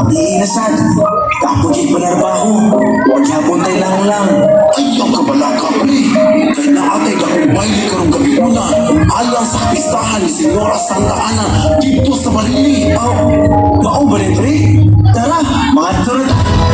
Gabii na sad. Kapoy gyud panarbaho. Wa gyapon tay lang-lang. Ayaw ka balaka, pre. Kay naa tay dakong bayle karong gabiuna alang sa kapistahan ni Senyora Santa Ana didto sa Barili. Oh, mao ba ni, pre? Tara, mga na.